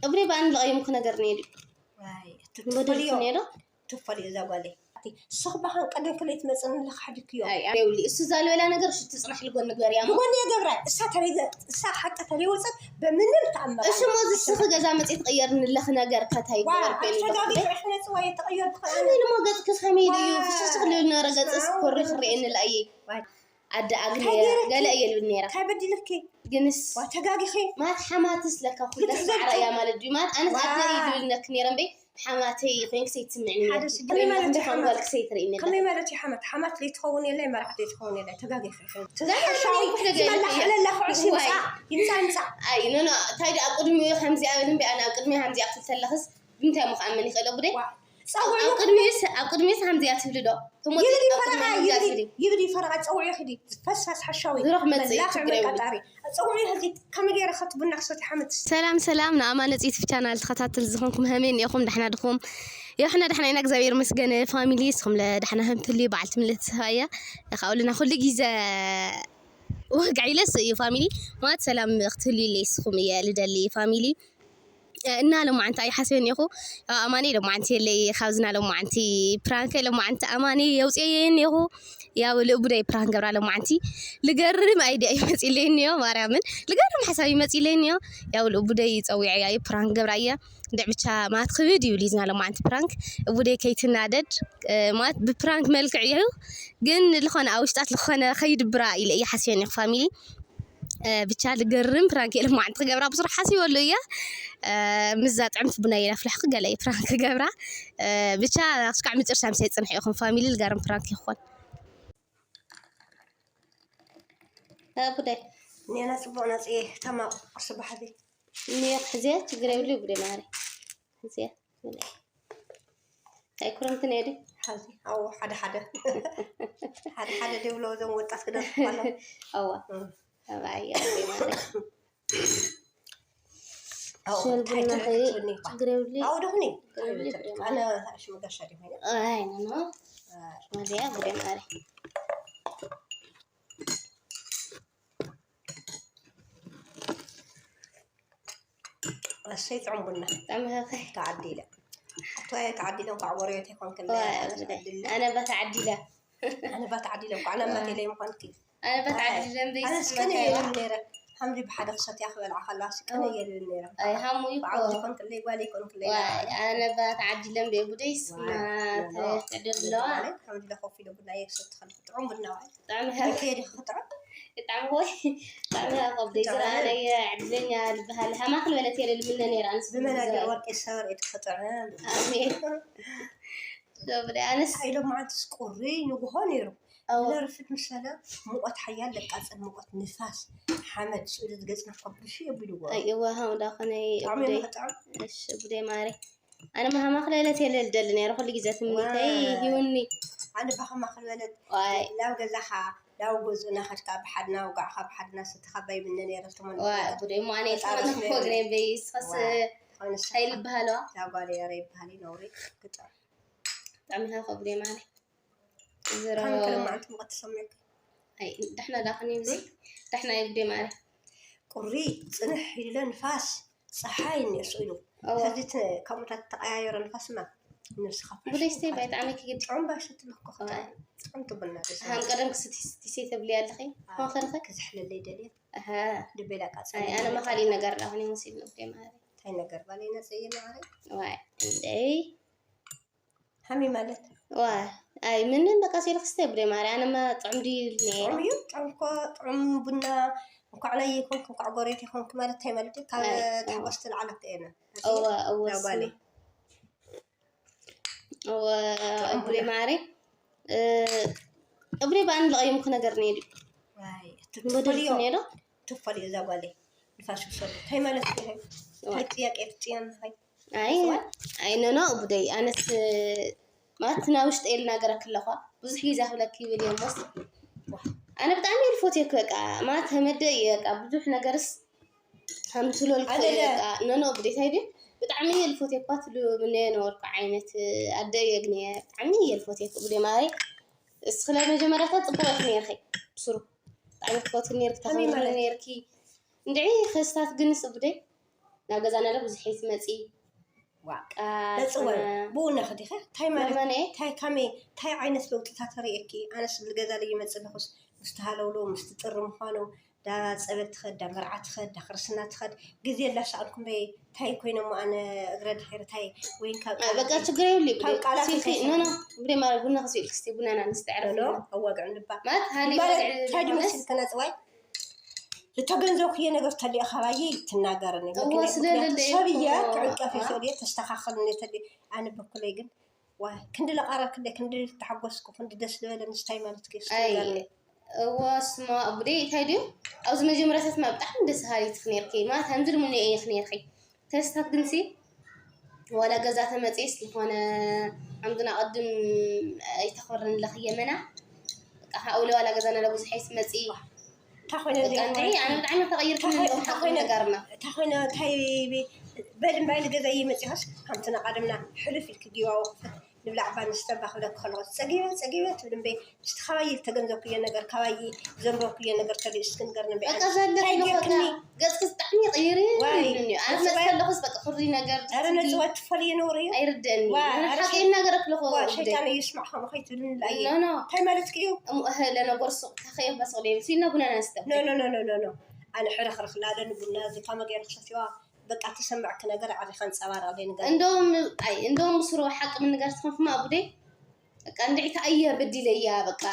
እብሬ ብኣን ለቐየምኩ ነገር ነይሩ። ዋይ፣ እቲ ንበደልኩ ትፈልዮ ነይሩ። ትፈልዮ እዛ ጓለይ። እቲ ስኽ ባኻን ቀደም ክለይ ትመፅን ለካ ሓዲክዮ። ኣይ ኣይ፣ ይውሊ እሱ ዛልበላ ነገር እሱ ትፅናሕ ልጎን ንግበር እያ። ብጎኒ የገብራ እሳ ተለይ እሳ ሓቂ ተለይ ወፅእ በምንም ተኣምር እሱ ሞ ዝስኺ ገዛ መፅእ ትቐየርኒ ኣለኺ ነገር ከታይ ዋ ገበር ኮይኑ ተጋቢ ኣለኹ። ክሕነፅዋ የተቐየርኩ ኣነ ድማ ገፅኪ ከመይ ኢሉ እዩ ፍሽሽ ክልብል ነበረ። ገፅስ ኮሪ ክርእየኒ ለኣየ። ኣደ ኣግነ እንታይ ገይረኪ? ገለ እየ ልብል ነይራ። እንታይ በዲልኪ? ግንስ ዋ ተጋጊኺ ማለት ሓማትስ ለካ ኩለስ ግድፍ ማዕረ እያ ዘብኪ? ማለት እዩ። ማለት ኣነስ ዋ። ኣደ እዩ ልብል ነክ ነይረ እምበይ ሓማተይ ኮይንክ ሰይትስምዕኒ ሓደ ነርኪ። ስድሪ ማለት ከም ሓማት። ጓልክ ሰይትርእይኒ ኣለኪ። ከመይ ማለት እዩ ሓማት ሓማት ለይትኸውን የለ መርዓት ለይትኸውን የለ ተጋጊኺ ዛሕና ሓሻዊ ኩሕለ ገለ ዝመላሕ እያ። ለላ ኩዕሲ ዋይ። ምፃ ይምፃ ይምፃ ኣይ ኖ ኖ እንታይ ደኣ ኣብ ቅድሚኡ ከምዚኣ በል እምበይ ኣነ ኣብ ቅድሚኡ ከምዚኣ ክትብል ተለኽስ ብምንታይ እሞ ክኣምን ይኽእል ኣቡደይ? ጸውዕዮ ኣብ ቅድሚኡስ ኣብ ቅድሚኡስ ከምዚኣ ትብሊ ዶ? ትሞቲ ይብዲ ኣብ ፈረቓ ቅድሚኡ ከምዚኣ ይብዲ ትብሊ። ይብዲ ፈረቓ ጸውዕዮ ሂዲ ፈሳስ ሓሻዊ ዝረኽ መጽእ መላኽ ችግር የብሉን። መቃጣሪ ጸውዕዮ ሂዲ ከመይ ገይረ ከትቡና ክሰቲ ሓመት ሰላም ሰላም ንኣማነጽ ዩቱብ ቻናል ተኸታተል ዝኾንኩም ሃመይ እኒኦኹም ዳሕና ድኹም? ያው ሕና ዳሕና ኢና እግዚኣብሔር ይመስገን። ፋሚሊ እስኹም ለዳሕና ከም ትልዩ በዓልቲ ምልእቲ ተስፋ እያ። ካብኡ ልና ኩሉ ግዜ ወግዕ ኢለስ እዩ ፋሚሊ ማለት ሰላም ክትህልዩ ኢለ እስኹም እየ ልደሊ ፋሚሊ። እና ሎማዓንቲ ኣይሓስበን እኒኹ ኣማኒ ሎማዓንቲ የለይ ካብዝና ሎማዓንቲ ፕራንክ ሎማዓንቲ ኣማኒ የውፅየ እኒኹ። ያው ልእቡደይ ፕራንክ ገብራ ሎማዓንቲ ልገርም ኣይዲያ ይመፅለይ እኒዮ ማርያምን ልገርም ሓሳብ ይመፅለይ እኒዮ። ያው ልእቡደይ ፀዊዐ ያዩ ፕራንክ ገብራ እያ። እንድዕ ብቻ ማለት ክብድ እዩ ሊዝና ሎማዓንቲ ፕራንክ እቡደይ ከይትናደድ ማለት ብፕራንክ መልክዕ እዩ። ግን ልኾነ ኣብ ውሽጣት ልኾነ ከይድብራ ኢለ እየ ሓስበን እኒኹ ፋሚሊ። ብቻ ልገርም ፕራንክ የለ ማዓንቲ ክገብራ ብዙሕ ሓሲበሉ እያ። ምዛ ጥዕምቲ ቡና የለ ኣፍልሕኩ ገለ እየ ፕራንክ ክገብራ። ብቻ ክስካዕ መጨረሻ ምሳይ ፅንሕ ኢኹም ፋሚሊ ልገርም ፕራንክ ይኾን። ኣቡዳይ ኔና ጽቡቕ ነጽየ ተማ ቁርሲ ባሕሪ እኒዮ ክሕዜ ችግር የብሉ ይብሉ ማሪ። ሕዜ ኣይኩረምቲ ነዲ ሓዚ ኣዎ ሓደ ሓደ ሓደ ሓደ ደብሎ እዞም ወጣት ክደርፉ ከለዉ ኣዋ እም። ኣባየ ማሪ ኣዎ ሸል እንታይ ቡና ትረክብኒ እኳ ችግር የብሉ ኣዎ ደኹኒ ችግር የብሉ ይብሉ ኣነ ሽሙ ጋሻ ዲኾይነ ኣይ ኖ ወዲያ ጉዴ ማሪ እሰይ ጥዑም ቡና ጠምኸኸ ተዓዲለ ኣቶየ ተዓዲለ እንኳዕ ጎረቤት ይኮንክለይ ኣነስ ዕድል ኣነ ባ ተዓዲለ ኣነ ባ ተዓዲለ እንኳዕ ናማት ኢለይ ምኳንኪ ኣነ ባ ተዓዲለ እምበይ ኣነስ ቅን እየ ልብል ነይረ ሓምዲ ብሓደ ክሰትያ ክበልዓ ከለዋ ስ ቅን እየ ልብል ነይረ ኣይ ሃሙ እዩ ብዓው ይኮንክለይ ጓል ይኮንክለይ ዋይ ኣነ ባ ተዓዲለ እምበይ ቡደይ ስማ ተደብለዋ ሓምዲ ለኮፍ ኢለ ቡና እየ ክሰቲ ከለኩ ጥዑም ቡና ዋይ ብጣዕሚ ከየዲ ክጥዑም ብጣዕሚ ሆይ ብጣዕሚ ሃቆብ ደይ ዝረኣናየ ዕድለኛ ዝበሃል ሃማክል በለት የለ ልምነ ነይራ ኣንስ ብመናጀር ወርቂ ሰበር እየ ትክጥዕም ኣሜን ዶብደ ኣነስ ሓይሎ መዓልትስ ቁሪ ንጉሆ ነይሩ ኣዎ ለርፍድ ምሰለ ሙቐት ሓያል ለቃፅል ሙቐት ንፋስ ሓመድ ስእሉ ዝገፅና ከብርሹ የብልዎ ኣይዋ ሃው ዳኸነይ ብጣዕሚ እብደይ መጥዖም እሽ እብደይ ማሪ ኣነ ማሃማክል በለት የለ ልደሊ ነይረ ኩሉ ግዜ ትምኒተይ ዋይ። ሂውኒ ኣነ ባኸማ ክልበለት ዋይ ናብ ገዛኻ ናብ ገዝኡ እናኸድካ ብሓድና ውጋዕካ ብሓድና ሰተኻ ባይ ምነ ነይረ ትመን ዋይ ጉደይ ሞ ኣነ የጥፋና ወግነይ በይስ ኸስ ሓይል በሃለዋ ናብ ጓል የረ ይበሃል ነውሪ ግጥም ብጣዕሚ ሃ ከብደ ማሪ ዝሮ ከም ከለማዓንቲ ሙቐት ተሰሚዕካ ኣይ ዳሕና ዳኸኒ ብዘይ ዳሕና ይብደ ማሪ ቁሪ ፅንሕ ኢለ ንፋስ ፀሓይ እኒኦ ስኢሉ እዋ ሕዚ እቲ ከምኡታት ተቀያየረ ንፋስማ ነብስኻ ፍሽ ጉደይ ስተይ ባይ ጣዕሚ ክግዲ ጥዑም ባይ ሰትለኩ እዋ ጥዑም ትብልና ደስ ሃም ቀደም ክስቲ ስተይ ተብሊ ኣለኺ ኾንኸልኸ ክዝሕለለይ ደልየ ኣሃ ድቤላ ቃፀ ኣይ ኣነ መኻሊ ነገር ዳኸኒ ወሲድ ንብደ ማሪ እንታይ ነገር ባለይ ነፀየ ማሪ ዋይ እንደይ ሃሚ ማለት ዋ ኣይ ምንም በቃ ሲሉ ክስተ ብደ ማሪ ኣነማ ጥዑም ድዩ ነይሩ ጥዑም እዩ ጥዑም እኮ ጥዑም ቡና እንኳዕ ናይ ይኮንክ እንኳዕ ጎረቤት ይኮንክ ማለት እንታይ ማለት እዩ ካብ ኣይ፣ ታሕጓስ ተለዓለት እየና እወ እወ ያው ባለይ እወ እብሬ ማሪ እብሬ ብኣን ለቐየምኩ ነገር ነይሩ ዋይ ንበደልኩ ትፈልዮ ነይሩ ትፈልዮ እዛ ጓለይ ንፋስ ይውሰዱ እንታይ ማለት እዩ እንታይ ጥያቄ ትፅየም ንኸይ ኣይ ኣይ ኖኖ እቡደይ ኣነስ ማለት ናብ ውሽጢ ኢልና ገረክ ኣለኳ ብዙሕ ግዜ ክብለክ ይብል እዮም ሞስ ኣነ ብጣዕሚ እየ ልፎትየክ በቃ ማለት ተመደ እየ በቃ ብዙሕ ነገርስ ከምትለልኩ ኣደለ። በቃ ኖኖ እቡደይ ታይ ድዩ ብጣዕሚ እየ ልፎትየኳ ትሉ ምነየ ነበርኩ ዓይነት ኣደ እየ ግን እየ ብጣዕሚ እየ ልፎትየክ እቡደይ ማለይ እስክለ መጀመርያታት ፅቡቅ ነርኪ ብስሩ ብጣዕሚ ትፈትው ነርኪ ከመይ ተኽብሪ ማለት? ነርኪ እንድዒ ከስታት ግን እቡደይ ናብ ገዛና ለ ብዙሕ ይትመፂ። ዋ ቃል ነፅወ ኮነ ብኡ ነኽዲኸ እንታይ ማለት መመነ እንታይ ካመይ እንታይ ዓይነት ለውጥታት ርእየኪ? ኣነስ ልገዛ ለይመፅእ ኣለኹስ ምስቲ ሃለውለው ምስቲ ጥሪ ምዃኑ ዳ ፀበል ትኸድ ዳ መርዓ ትኸድ ዳ ክርስትና ትኸድ ግዜ ላሰኣልኩም በይ እንታይ ኮይነ እሞ ኣነ እግረ ድሒር እንታይ ወይን ካብ ቃላት በቃ ችግር የብሉ ካብ ቃላት ሲልኪ ይኸፍል። ኖ ኖ ብደይ ማለት ቡና ክስኢልክ ስቲ ቡናና ንስተዕረፍ ኖ ኣዋግዕ ንባ ማለት ሃኒ ማለት ወግዒ እንታይ ዝኾነስ ድመስል ከነፅዋይ ዝተገንዘብኩዮ ነገር ተሊኦ ካባይ ትናገርኒ እዎ ስለለለ ሰብ እየ እኮ። ክዕቀፍ ይኽእል እየ ተስተኻኸልኒ ተሊ ኣነ በኩለይ ግን ዋይ ክንዲ ለቃረብ ክንደ ክንዲ ተሓጎስኩ ክንዲ ደስ ዝበለኒ ስታይ ማለት ኣይ ዩ እዎ ስማ ቡደይ እንታይ ድዩ ኣብዚ መጀመርያታት ማ ብጣዕሚ ደስ ሃሊትክ ነርኪ ማለት ከምዚ ድምኒ እየክ ነርኪ ተስታት ግንሲ ዋላ ገዛ ተመፅስ ዝኾነ ከምዚ ናቐድም ኣይተኽብርን ኣለኽ የመና በቃ ሓውለ ዋላ ገዛ ነለ ብዙሕ ኣይትመፂ እንታይ ኮይነ በቃ እንታይ ኣነ ብጣዕሚ ተቐይርክኒ ኣለኹ ሓቂ ተጋርና እንታይ ኮይነ እንታይ በል እምባይ ንገዛ ይመፂኻስ ከምቲ ናቐድምና ሕልፍ ኢልክ ጊዋዎ ክፈት ንብላዕ ባንስተባ ክብለክ ከለኹ ፀጊበ ፀጊበ ትብል እምበይ ምስቲ ካባይ ዝተገንዘብኩዮ ነገር ካባይ ዘንበብኩዮ ነገር ተሪኡ እስኪ ንገርኒ እምበይ በቃ ዘለክ እንታይ ኣለኹ ጌርክኒ ገጽ ብጣዕሚ ይቕይር ዋይ፣ ይብልኒ ኣነ ንፅዋይ- መሰለኹስ በቃ ክሪ ነገር ኧረ ነፅወት ትፈልዮ ነውሪ እዩ ኣይርደኒ ዋ፣ ኣነ ኣረ ሓቂ ሸ- እናገረክ ኣለኹ ዋ ወግደይ ሸይጣን እዩ ይስማዕ ከምኡ ከይትብልኒ ላየ ኖ ኖ እንታይ ማለት እዩ እሞ እህ ለነጎርሱ ከኸየ በስቕ ደይብል ሲና ቡና ነስተ ኖ ኖ ኖ ኖ ኖ ኖ ኣነ ሕረ ክረኽላ ደ ንቡና እዚ ካብ መገር ክሰትዋ በቃ ተሰምዕክ ነገር ኣሪኻ ንፀባረቕ ደይ ንገር እንደውም ኣይ እንደውም ምስሩ ሓቂ ምንጋር ትኾንኩማ ኣቡደይ በቃ እንድዒ ተኣየ በዲለያ በቃ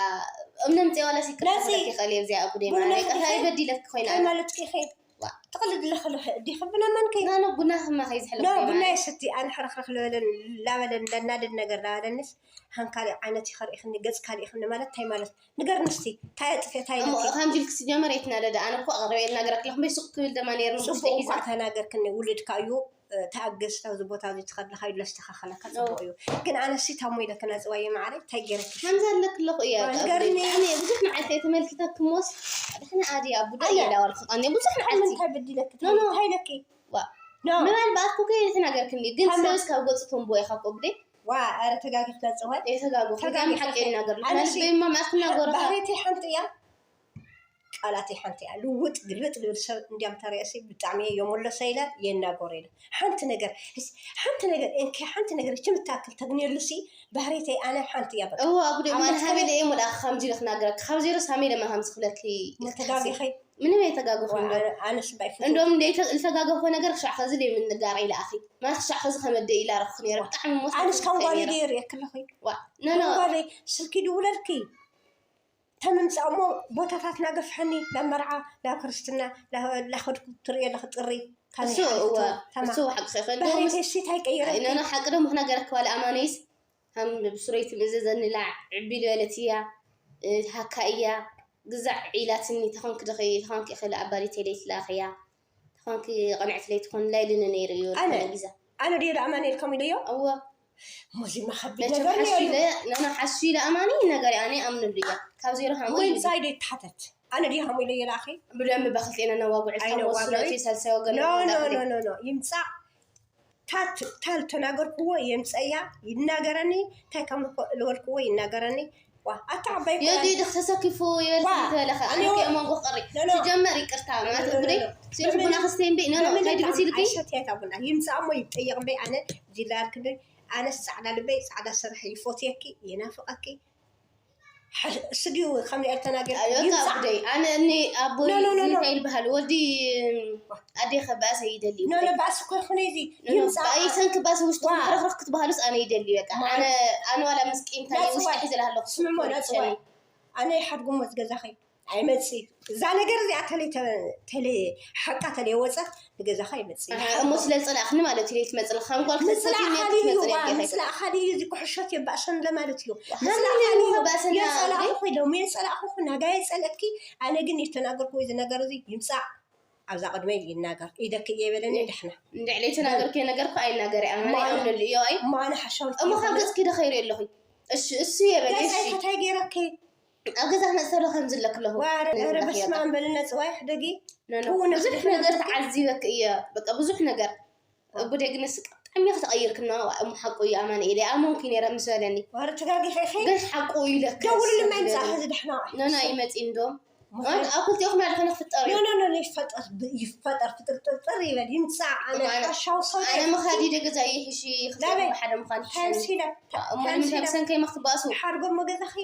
እምነ ምፅእ ዋላ ሲቅር ነፂ፣ ክኽእል እየ እዚኣ ኣቡደይ ቡና ማለት በቃ ክዲኺ? እንታይ በዲለት ኮይና እንታይ ማለት ኪኸ ዋ። ትቕልድ ለኽልኸ ዲኸ ብነመንከይ ና ኖ ቡና ከማ ከይዝሕለፍ ኖ ቡና የሰቲ ኣነ ሕረኽረኽ ልበለን ላበለን ለናድድ ነገር ላበለንስ ሃን ካሊእ ዓይነት ይኸርኢኽኒ ገፅ ካሊእኽኒ ማለት እንታይ ማለት ንገር ንስቲ እንታይ ኣጥፍኤ እንታይ ኢለኪ ከምዚ ኢልክ ሲጀመር የትናደደ ኣነ እኮ ኣቕረበ የናገረክ ለኹም በይ ሱቕ ክብል ደማ ነይሩ ፅቡቅ እኳ ተናገርክኒ ውልድካ እዩ ተኣገስ ኣብዚ ቦታ እዚ ትኸድልካ እዩ ለስተኻኸለካ ፅቡቅ እዩ ግን ኣነሲ ታሞ ኢለክና ፅዋየ ማዕረ እንታይ ገይረኪ ከምዚ ኣለክ ኣለኹ እያ ንገርኒ። ብዙሕ መዓልቲ እየ ተመልኪተክ ሞስ ድሕና ኣድያ ቡዳ ኣነ- ኢላ ዋልክ ቀኒ ብዙሕ መዓልቲ እንታይ በዲለኪ ኖ፣ ኖ። እንታይ ኢለኪ ዋ። ኖ ምናልባት እኮ ከይተናገርክኒ ግን ከመ- ሰብስ ካብ ገፁ ተንቦ ኢኻ ኮብዴ ዋ ኣረ ተጋጊኽና ፅዋይ የተጋጎ ተጋጊ ሓቂ ይናገር ኣነሲ- ልበይማ ማእክና ጎረኻ ባህሪተይ ሓንቲ እያ ቃላተይ ሓንቲ እያ ልውጥ ግልብጥ ልብል ሰብ እንዲያም ተሪእሲ ብጣዕሚ እየ የሞለሰ ኢለ የናጎር ኢለ ሓንቲ ነገር እስ- ሓንቲ ነገር እንከ ሓንቲ ነገር እቺ ምታክል ተግንየሉሲ ባህሪተይ ኣነ ሓንቲ እያ በቃ እዎ ኣጉደ ኣብ ማን መትከል- ሃሜለ እየ ሙልኣኽ ከምዚ ኢለ ክናገረክ ካብ ዜሮ ሳሜለ ማ ከምዚ ክብለኪ መተጋጊኸይ ምንም ኣይተጋገኹ እንዶ ኣነስ ባይ ፍቱ እንደውም እንደ ዝተጋገኹ ነገር ክሻዕ ከዚ ደይ ምንጋር ኢለ ኣኺ ማለት ክሻዕ ከዚ ከመደ ኢላ ረኽኩ ነረ ብጣዕሚ ሞት ኣነስ ካብ ጓል ነረ። ደይ ርእየክለኹ ዋ ኖ ኖ ጓለይ ስልኪ ድውለልኪ ተምምፃእ እሞ ቦታታት ናገፍሐኒ ናብ መርዓ ናብ ክርስትና ላኸድኩ ትርእየ ኣለኽ ጥሪ እሱ እወ እሱ ሓቂ ኸይኸል ባህሪተይ ሲ እንታይ ቀይረ ኖ ኖ ሓቂ ደሞ ክነገረክ ዋላ ኣማነይስ ከም ብስረይቲ ምእዘዘኒ ላዕ ዕቢ ዝበለት እያ ሃካ እያ ግዛዕ ኢላትኒ ተኾንክ ደኸ ተኾንክ ኢኽእል ኣባሪተይ ለይትላእኽያ ተኾንክ ቐንዕቲ ለይትኾን ላይልኒ ነይሩ እዩ ኣነ? ዝኾነ ግዛ ኣነ ድዮ ኣማኑኤል ከም ኢለዮ እወ ሞዚማ ከቢድ መቸም ነገር ሓሹ ነይሩ ኢለ ኖ ኖ ሓሹ ኢለ ኣማኒ ነገር ኣነ ኣምንሉ እያ ካብ ዜሮ ሃሞ ወይ ምፃይ ዶ ይተሓተት ኣነ ድዮ ከም ኢለዮ ላኣኺ ብደንብ በኽልጤና ነዋጉዕ ኣይነዋጉዕ። ወስኖቲ ሳልሳይ ወገን ኖ ኖ ወገን ኖ ኖ ኖ ይምፃእ ታል ተናገርክዎ የምፀያ ይናገረኒ እንታይ ከም ዝበልክዎ ይናገረኒ ዋ ኣታ ዓባይ የዲ ድክ ተሰኪፉ ይበልክ ዋ፣ ይተበለኸ ኣነ ኣነ ወ- ከየመንጎ ቀሪ ኖ፣ ኖ። ሲጀመር ይቅርታ ማለት ኖ፣ ኖ፣ እግሪ ኖ። ሲልክ ቡና ክስተይ እምበይ ኖ ኖ እንታይ ድምሲ ኢልኪ ኣይሰትያ እታ ቡና ይምፃእ እሞ ይጠየቕ እምበይ ኣነ ዚላልክ እምበይ ኣነስ ፃዕዳ ልበይ ፃዕዳ ስራሕ ይፎትየኪ የናፍቐኪ ሕ- እሱ ድዩ ከም ኤርተና ገይሩ ኣዮካ ይምፃእ ጉደይ ኣነ እኒ ኣቦይ ኖ፣ ኖ፣ ኖ፣ ኖ። እንታይ ይልበሃል ወዲ ኣዴ ከበኣሰ ይደሊ ኖ ኖ ባእሲ እኮ ይኹን እዚ ይምፃእ ይሰንክ ባስ ውሽጡ ዋ። ክረኽረኽ ክትበሃሉስ ኣነ ይደሊ በቃ ማ- ኣነ ኣነ ዋላ ምስ ቂምታ ናፅዋይ። ውሽጢ ሒዘ ኣለኹ ስምሞ ናፅዋይ ኣነ ይሓድጉሞ ዝገዛኸይ ኣይመፅእ እዛ ነገር እዚኣ ተለይ ተለ ሓቃ ተለይ ወፀት ንገዛኻ ይመፅእ እሞ ስለ ዝፀላእክኒ ማለት እዩ ለይትመፅእ ካብ ጓል ምፅላእ ክትፈትኒ ካሊእ እዩ ትመፅእ ዋ ነጊርካ ምፅላእ ካሊእ እዩ እዚ ኩሕሸት የባእሰን ለማለት እዩ ሃኒ ምፅላእ ካሊእ እዩ ባእሰና የፀላእኹ ኮይዶም የፀላእኹ ናጋ የፀለእኪ ኣነ ግን የተናገርኩ እዚ ነገር እዚ ይምፃእ ኣብዛ ቅድመይ ይናገር ኢደክ እየ በለኒ ድሕና እንድዕ ለይተናገርኩ ነገር እኮ ኣይናገር ኣማኒ ማን- ኣምነሉ እዮ ኣይ ማነ ሓሻዊት እሞ ካብ ገፅኪ ዶ ከይሩ ኣለኹ እሺ እሱ የበለ እሺ ገፀይ ከታይ ገይረኪ ኣብ ገዛ ክመፅእ ከሎ ከምዚ ኣለክ ኣለኹ ዋ ረ በስመ ኣብ በልና ፅዋይ ሕደጊ ኖ፣ ኖ፣ ክውነ ብዙሕ ክትብል ነገር ከለኪ- ተዓዚበክ እየ በቃ ብዙሕ ነገር ቡደ ግንስ ብጣዕሚ እየ ተቐይርክና እሞ ሓቁ እዩ ኣማኒ ኢለ ኣመንኩ ነረ ምስ በለኒ ዋረ ተጋጊፈ ኢኺ ግን ሓቁ ኢለክ ደውልልማ ይምፃእ ሕዚ ድሕና ኖ ኖ ይመፂ እንዶም ኣብ ክልቲኦኹም ያለ ክፍጠር እዩ። ኖ ኖ ይፈጠር ይፈጠር ፍጥርጥርጥር ይበል ይምፃእ። ኣነ ሓሻው ሰው ኣነ ምኻድ ይደ ገዛ ይሕሺ። ክልቲኦኹም ሓደ ምዃን ይሕሸኒ። ተንሲለ እሞ ንምንታይ ብሰንከይ ማ ክትባእሱ? ሓርጎ መገዛኺ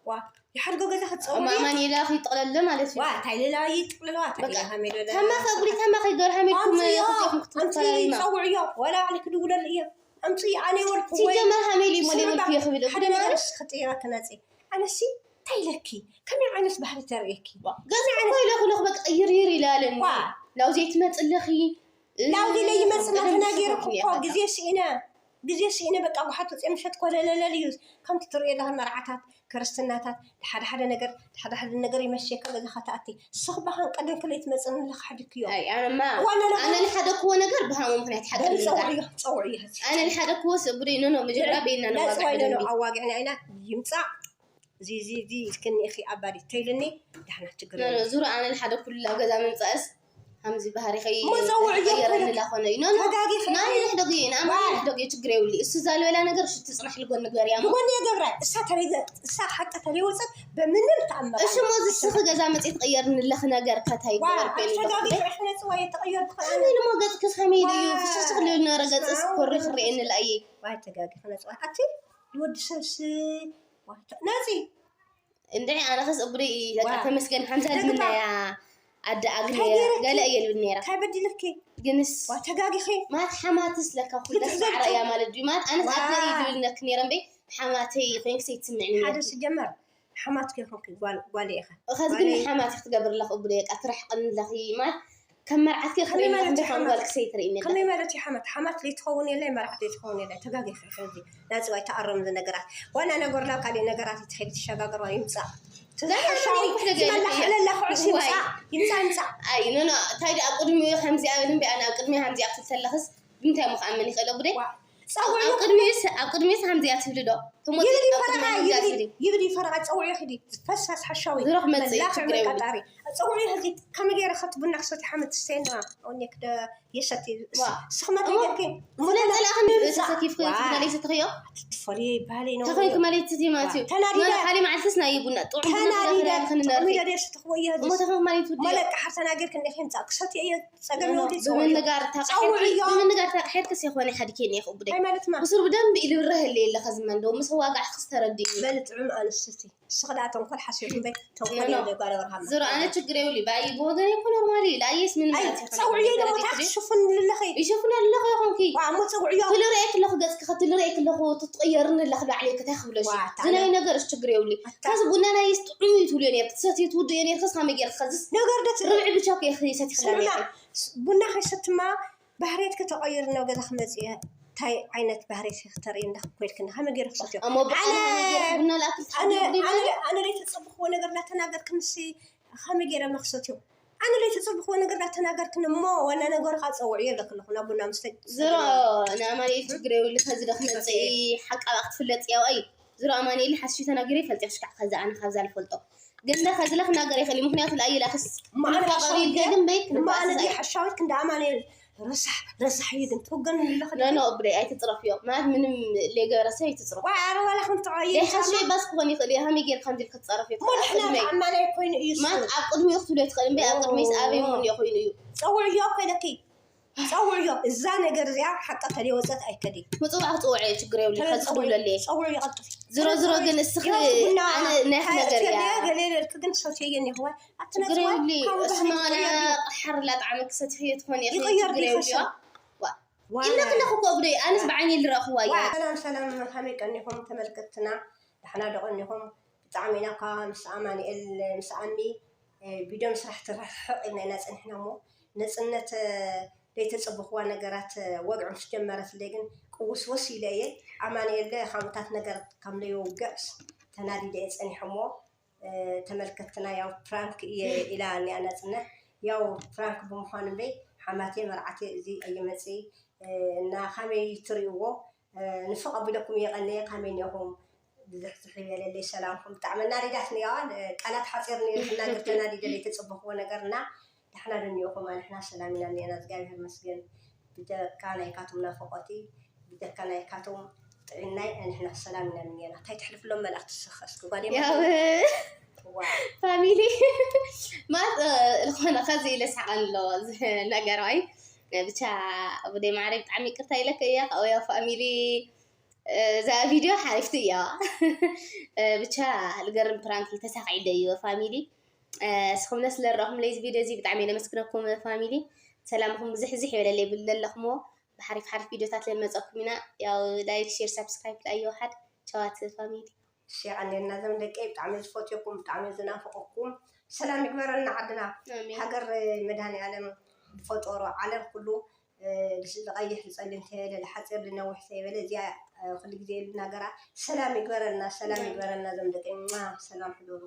ዋ ይሓድጎ ገዛ ክትፀው ማማን ኢላ ክይጥቕለለ ማለት እዩ። ዋ እንታይ ሌላ ይጥቕልለዋ እንታይ ሌላ ሃሜሎ ተማ ከጉሪ ተማ ከይገር ሃሜልኩም ኣምፅዮ ክልቲኦኹም ኣምፅዮ ክትፈራሪማ ይፀውዕዮ ወላ ባዕሊ ክድውለሉ እዮ ኣምፅዮ ኣነ ወልኩ ወይ ሲጀመር ሃሜል እዩ ሞዴል ስምባ ክዮ ክብል ሓደ ነገርስ ክጥየራ ክነፂ ኣነሲ እንታይ ኢለኪ ከመይ ዓይነት ባህሪ ተርእየኪ ገዛ ኮይለ ኩለኽ በቃ ይርይር ኢላለኒ ዋ ላው ዘይትመፅለኺ ላውዚ ለይመፅና ቀደም ተናጊርኩ ዝፈትኒ እኮ እያ ግዜ ስኢነ ግዜ ስኢነ በቃ ጉሓት ወፅየ ምሸት ኮለለል እዩ ከምቲ ትርእዮ ኣለኻ መርዓታት ክርስትናታት ሓደ ሓደ ነገር ሓደ ሓደ ነገር ይመሽየካ ገዛኻ ትኣቲ ስኽባኻን ቀደም ክለይ ትመፅን ኣለካ ሓዲክዮ ኣይ ኣነማ ዋና ነገር- ኣነ ንሓደክዎ ነገር ብሃሞ ምክንያት ሓደግልካ ጸውዕዮ ጸውዕዮ ህዚ ኣነ ንሓደክዎ ስእቡደ ኖኖ መጀመርያ ቤና ነዋግዕ ነፅዋይ ደልኒ ኖኖ ኣዋጊዕና ኢና ይምፃእ እዚ እዚ እዚ እስክኒ ኢኺ ኣባዲ ተይልኒ ዳሕና ችግር ኖኖ የለን። ዙሩ ኣነ ንሓደኩሉ ኣብ ገዛ ምምፃእስ ከምዚ ባህሪ እሞ ጸውዕዮ ከይቀየረኒ ኮይነ- ላኮነ እዩ ኖኖ ተጋጊ ናይ ንሕደጉ እዩ ንኣማን ንሕደጉ እዩ ችግር የብሉ እሱ ዛልበላ ነገር እሱ ትፅናሕ ልጎ ንግበር እያ እሞ ብጎኒ የገብራ እሳ ተለይ እሳ ሓቂ ተለይወፀት በምንም ተኣምር እሺ ሞ ዝስኺ ገዛ መፅእ ትቕየርኒ ኣለኺ ነገር ከታይ ዋ ይገበር ኮይኑ ተጋጊ ክነፅዋ የተቐየርኩ ኣነ ድማ ገፅክስ ከመይ ኢሉ እዩ ፍሽሽ ክልብል ነበረ ገፅስ ኮሪ ክርእየኒ ለኣየ ዋይ ተጋጊ ክነፅዋ ኣቲ ንወዲ ሰብሲ ነፂ እንድዒ ኣነ ኸስ እቡደይ እዩ በቃ ዋ። ተመስገን ሓምዛ ደቂ ልምና ባ- እያ ኣደ ኣግነ እንታይ ገይረኪ? ገለ እየ ልብል ነይራ እንታይ በዲለኪ ግንስ ዋ ተጋጊኺ ማለት ሓማትስ ለካ ኩላ ብትዕዘብቲ- ሳዕራ እያ ማለት ድዩ ማለት ኣነስ ዋ። ኣደ እዩ ልብል ነክ ነይረ እምበይ ሓማተይ ኮይንክስ ኣይትስምዕኒ ሓደ ነርኪ ስጀመር ሓማት ከይኮንኪ ጓል ጓል ኢኻ ኸዚ ግን ጓለይ- ሓማት ክትገብርለኽ እቡደይ በቃ ትራሕቀኒ ኣለኺ ማለት ከም መርዓት ከመይ ማለት እዩ ከይትረኢኒ ሓማት ከመይ ማለት እዩ ሓማት ሓማት ለይትኸውን የለ መርዓት ለይትኸውን የለ ተጋጊኺ ሕዚ ናፅዋይ ተኣረም ነገራት ዋና ነገር ናብ ካሊእ ነገራት ይትኸድ ትሸጋገር ይምፃእ ዛሕሻዊ ኩሕደ ገይረ ዝመላሓለላ ኩዕሲ ይምፃእ ይምፃእ ይምፃእ ኣይ ኖኖ እንታይ ደኣ ኣብ ቅድሚኡ ከምዚኣ በል እምበይ ኣነ ኣብ ቅድሚኡ ከምዚኣ ክትብል ተለኽስ ብምንታይ እሞ ክኣምን ይኽእል ኣቡደይ ዋ ጸውዕዮ ኣብ ቅድሚኡስ ኣብ ቅድሚኡስ ከምዚኣ ትብሊ ዶ ትሞት ይብዲ ኣብ ፈረቃ ቅድሚኡ ከምዚኣ ይብዲ ትብሊ ይብዲ ፈረቃ ጸውዕዮ ሂዲ ፈሳስ ሓሻዊ ዝሮ ክመጽእ እዩ፣ መላኽ ችግር የብሉን። መቃጣሪ ጸውዕዮ ሂዲ ከመይ ገይረ ከትቡና ክሰቲ ሓመት ስተይና ኦኔክ ደ የሰቲ ዋ። ስኽመት እሞ ገርኪ ስለዚ ላእኽን ተሰኪፍኪ ዋ። ትብላለይ ሰትኽዮ ትፈሪ ይባለይ ነው ተኾይንኪ ማለት እቲ ማለት እዩ ተናዲደ ኖኖ ሓደ መዓልትስ ናይ ይቡና ጥዑም ቡና ተናዲደ ስለዘፍረያ ክንነርኪ ተናዲደ ስትኽወዮ እሞ ተኾይንኪ ማለት ውድዮ መለቅ ሓር ተናገርክ እንደ ኬምጻ ክሰቲ እየ ጸገም ኖኖ ወዲ ጸውዕዮ ብምንጋር ታቕሐርኪ ጸውዕዮ ብምንጋር ታቕሐርክስ የኾነ ሓዲከ እየ ክቡደይ እንታይ ማለት ማ ብሱር ብደንብ ኢሉ ብረህ የለ ከዝማ እንደው ምስ ዋጋዕ ክስተረድእ እዩ በል ጥዑም ኣንስቲ ስኽዳ ተንኮል ሓሲኹም በይ ተንኮል ኖኖ። የለ ጓለ ወርሃማ ዝሮ ኣነ ችግር የብሉ ባይ ብወገን ይኮ ኖርማሊ ላየስ ምን ኣይ ማለት ይኮነ ጸውዕዮ ነገር ደሞ ይግሪ? ታክስ ሽፉን ልለኺ ይሸፍን ኣለኹ ይኾንኪ ዋ እሞ ጸውዕዮ ትልርኤ ክለኹ ገጽ ክኸ ትልርኤ ክለኹ ትትቀየርኒ ኣለኽ ባዕለይ ክታይ ክብለሽ ዋ፣ ዝናይ ነገር እሽ ችግር የብሉ ኣታ- ካዚ ቡና ናይ ጥዑም እዩ ትብልዮ ነር ክትሰትዩ ትውድዮ ነር ከስ ከመይ ገይር ከዝስ ነገር ደት ርብዒ ብቻ ከ ይሰቲ ስምና ክላለ ቡና ከይሰትማ ባህርየት ከተቐይር ናብ ገዛ ክመፅእ እየ እንታይ ዓይነት ባህርየት ከተርኢ እንዳክ ኮይልክና ከመይ ገይረ ክሰትዮ እሞ ብዓል ኣነ- ነገር ቡና ላኣክል ኣነ ትሓደግልይ ኣነ ኣነ ዘይተፀብኽዎ ነገር እንዳተናገርክንሲ ከመይ ገይረ መክሰትዮ ኣነ ዘይተፀብኽዎ ነገር እንዳተናገርክን እሞ ዋና ነገርካ ፀውዕዮ ኣለክ ኣለኹ ናብ ቡና ምስተይ ዝሮ ንኣማንኤል ችግር የብሉ ከዚ ዶ ክመፅእ ሓቃ ክትፍለጥ ያውኣይ ዝሮ ኣማንኤል ሓስሽ ተናጊረ ይፈልጥ ሽካዕ ከዚ ኣነ ካብዛ ልፈልጦ ገንዳ ከዚ ለክናገር ይኽእል እዩ ምክንያቱ ለኣየላክስ ማዕረ ንፋቐሪ ሓሻዊት ይደግም በይ እማ ኣነ ክንፋስስ ሓሻዊት ክንዳ ኣማንኤል ረሳሕ ረሳሕ እዩ ግን ትወገን ኣለኽ ኖኖ እብደይ ኣይትፅረፍዮ ማለት ምንም ሌገረሰ ኣይትፅረፍ ዋዕረ ዋላ ክንትዖይ ደይ ሓስሽ ባስ ክኾን ይኽእል እዩ ሃመይ ጌር ከምዚ ክትፀረፍ እዩ ሞድሕና ተኣማናይ ኮይኑ እዩ እሱ ማለት ኣብ ቅድሚኡ ክትብሎ ትኽእል እምበይ ኣብ ቅድሚስ ኣበይ እውን እኮ ኢሉ እዩ ፀውዕዮ ኮይነኪ ፀውዕዮ እዛ ነገር እዚኣ ሓቃ ተለይወፀት ኣይከዲ ምፅዋዕ ክፅውዐ እየ ችግር የብሉ ከዚ ክድውለለ እየ ፀውዕዮ ቀልጥፍ ዝሮ ዝሮ ግን እስኺ ኣነ ናይ ነገር እያ ገለ ለልክ ግን ሰትየየን ይኽዋ ኣብቲ ችግር ነፅዋ የብሉ ካብ እስማ ባህሪ ቀሓር ላጣዕሚ ክሰትሕዮ ትኾን እየ ይቕየር ችግር የብሉ ዲፈሻ ኢልኩ ኣብደይ ኣነስ ብዓይኒ ልረእኽዋ እያ ሰላም ሰላም ከመይ ቀኒኹም ተመልከትና ዳሕና ዶ ቀኒኹም ብጣዕሚ ኢና እኳ ምስ ኣማንኤል ምስ ኣሚ እ፣ ቪድዮ ምስራሕ ትርሕቕ ኢልና ኢና ፀኒሕና እሞ ነፅነት እ፣ ዘይተፀበኽዋ ነገራት እ፣ ወግዒ ምስ ጀመረትለይ ግን ቅውስወስ ኢለ እየ ኣማንኤል ለ ከምታት ነገር ከም ለይወግዕስ ተናዲደ እየ ፀኒሐ እሞ እ፣ ተመልከትና ያው ፕራንክ እየ ኢላ እኒኣ ነፅነት ያው ፕራንክ ብምዃኑ እምበይ ሓማቴ መርዓቴ እዚ ኣይመፅእ እ፣ እና ከመይ ትርእይዎ ንፍቕ ኣቢለኩም የቐንየ ካመይ እኒኦኹም ብዝሕዝሕ ይበለለይ ሰላምኩም ብጣዕሚ እናሪዳት ንያዋ ቃላት ሓፂር ነይሩ ክናገር ተናዲደ ዘይተፀበኽዎ ነገር እና ዳሕና ዶ እኒኦኹም ኣንሕና ሰላም ኢና እኒአና እግዚኣብሔር መስገን ብጀካ ናይካቶም ናፍቆቲ ብጀካ ናይካቶም ጥዕናይ ኣንሕና ሰላም ኢና እኒአና እንታይ ተሕልፍሎም መልእክቲ ስኸ እስኪ ጓል ያው ፋሚሊ ማለት ዝኾነ ከዚ ኢለ ሰሓቕ ኣሎ ነገር ኣይ ብቻ። ቡደይ ማዕረ ብጣዕሚ ይቅርታ ኢለከ እያ ካብያ ፋሚሊ። እዛ ቪድዮ ሓሪፍቲ እያ። ብቻ ልገርም ፕራንክ ተሳኺዕደ እዩ ፋሚሊ። እስኹም ነስለረኹም ለዚ ቪድዮ እዚ ብጣዕሚ ነመስግነኩም ፋሚሊ። ሰላምኹም ብዝሕዝሕ ይበለለይ ብለለኹምዎ ብሓሪፍ ሓሪፍ ቪድዮታት ለመፀኩም ኢና። ያው ላይክ ሼር ሳብስክራይብ ላዮ ሓድ ቸዋት ፋሚሊ። ሸቀኔና ዘም ደቀይ ብጣዕሚ ዝፈትየኩም ብጣዕሚ ዝናፍቀኩም። ሰላም ይግበረልና ዓድና። ሃገር መድሃኒ ዓለም ዝፈጠሮ ዓለም ኩሉ ዝቐይሕ ዝፀልም ተየለ ዝሓፂር ዝነውሕ ተይበለ እዚኣ ኩሉ ግዜ ዝናገራ። ሰላም ይግበረልና ሰላም ይግበረልና ዘም ደቀይ። ሰላም ሕደሩ።